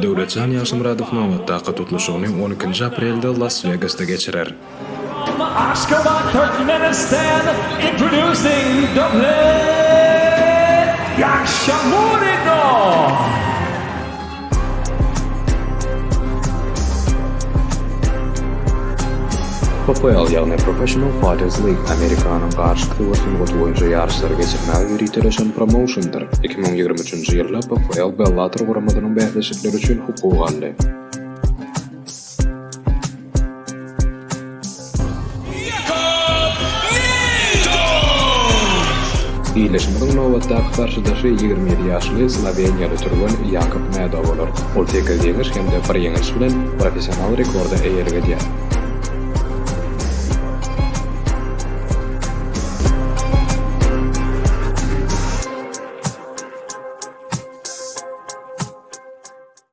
Döwletjan Ýagşymyradow nobatdaky tutluşygyny on ikinji aprelde Las-Wegasda geçirer. From Aşgabat, Türkmenistan, introducing Döwlet Ýagşymyradow! PFL, ýagny Professional Fighters League Amerikanyň garyşyk söweş sungaty boýunça ýaryşlary geçirmäge ýöriteleşen promouşendir. 2023-nji ýylda PFL Bellator guramasynyň bäsleşikleri üçin hukuk aldy. Ildeşimiziň nobatdaky garşydaşy 27 ýaşly sloweniýaly türgen Ýakob Mädo bolar. Ol sekiz ýeňiş hem-de bir ýeňiliş bilen professional rekorda eýelik edýär.